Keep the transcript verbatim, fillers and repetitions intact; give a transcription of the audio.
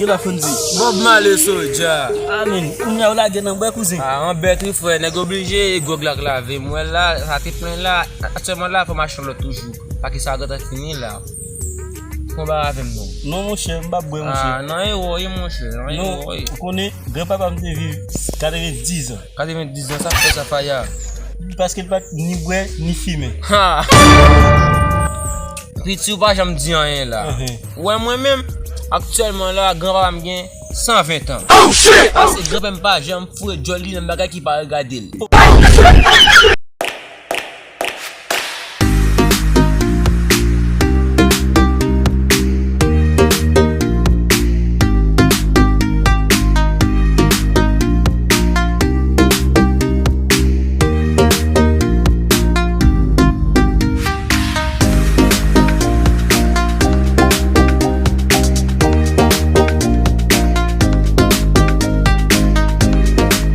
La Fonzi. Bob Marley Soulja. Amen. Kounye a w lage nan bwè, kouzen. Ah, an bèt wi, frè. Nèg oblije gwòg la k lave. Mwen la, sa te plen la. Aktyèlman la, fò m achte yon lòt toujou. Pake sa gentan fini la. Konba avè m non. Non, monchè, m p ap bwè, monchè. Ah, non, e woy, monchè. Non, e woy. Ou konnen, granpapa m te viv katrevendiz an. Katrevendiz an, sa fè sa faya. Paske l pa t ni bwè, ni fimen. Ha! Piti, ou pa janm di anyen la. Ou wè mwen menm, aktyèlman la, granpapa m gen san ven an. Oh shit! Paske granpè m pa janm foure djòl li nan bagay ki pa regade l.